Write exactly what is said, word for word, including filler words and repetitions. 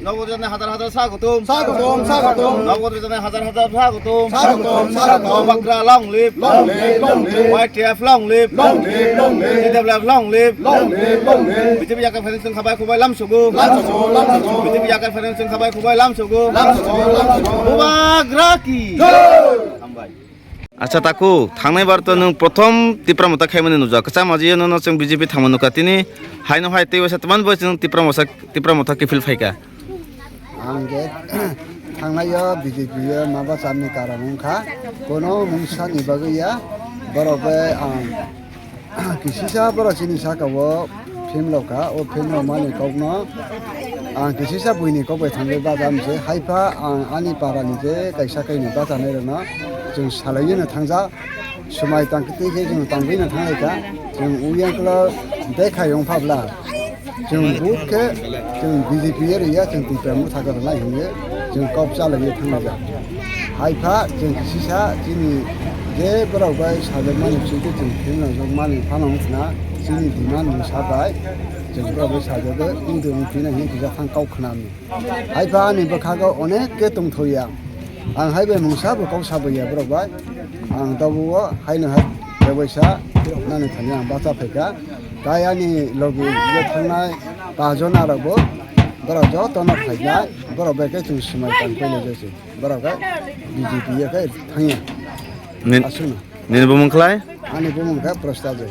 Nabghat Rajani hazar hazar swagotom. Swagotom, swagotom. Nabghat Rajani hazar hazar swagotom. Swagotom, swagotom. Bubagra long live. Long live, long live. Y T F long live. Long live, long live. T W F long live. Long live, long live. B J P yakar phainai chwng khabai khubai lamsogo. Lamsogo, lamsogo. B J P yakar phainai chwng khabai khubai lamsogo. Lamsogo, lamsogo. Bubagra ki. Jai. Hambai. Acha taku, thangnai bar to nwng prothom Tipra Motha khaimani nujak. Kwcham aji nono chwng B J P thangma nukha tini. Haino hai tei waisa tman bo chwng Tipra Motha, Tipra Motha kiphil phaikha. Ang je thangnai yo B J P yo maba chamni karon wngkha. Kono mungsa ni bagwi ya. Borok bai ang kisisa borok chini saka o film rok kha, o film rok mani kok no ang kisisa buini kok bai thangwi bajam se. Haipha ang ani para ni je kaisa kaini bachanai rok no chwng salai no thangja, swmai tang khe twi khe chwng tangwi no thang lai kha, chwng uyang klo bekha yong phabla. Chwng vote khe chwng B J P ya rwya, chwng Tipra Motha kwrwlai hwnwi chwng kok chalaiwi thanglaijak. Haipha chwng kisisa chini je borok bai sajakmani bisingtwi chwng phinnojak mani phano wngkhna chini demand ni sabai chwng borok bai sajagwi wngtwi wngphina hwnwi kisa thang kok khnami. Haipha ani bwkhago onek khe tongthoya. Ang hai bai mungsa bo kok sabai ya borok bai. Ang tabuk o haino hai bebaisa nani thani ang bacha phaikha. Tai ani logi yo thangnai pajon arok bo borok joto no phaikha. Borok bai khe chwng swmai tang pailai jai se. Borok khe B J P ya khe thangya. Nin-, aswkno. Nini bumung khlai? Ani bumung khe Prostajoi.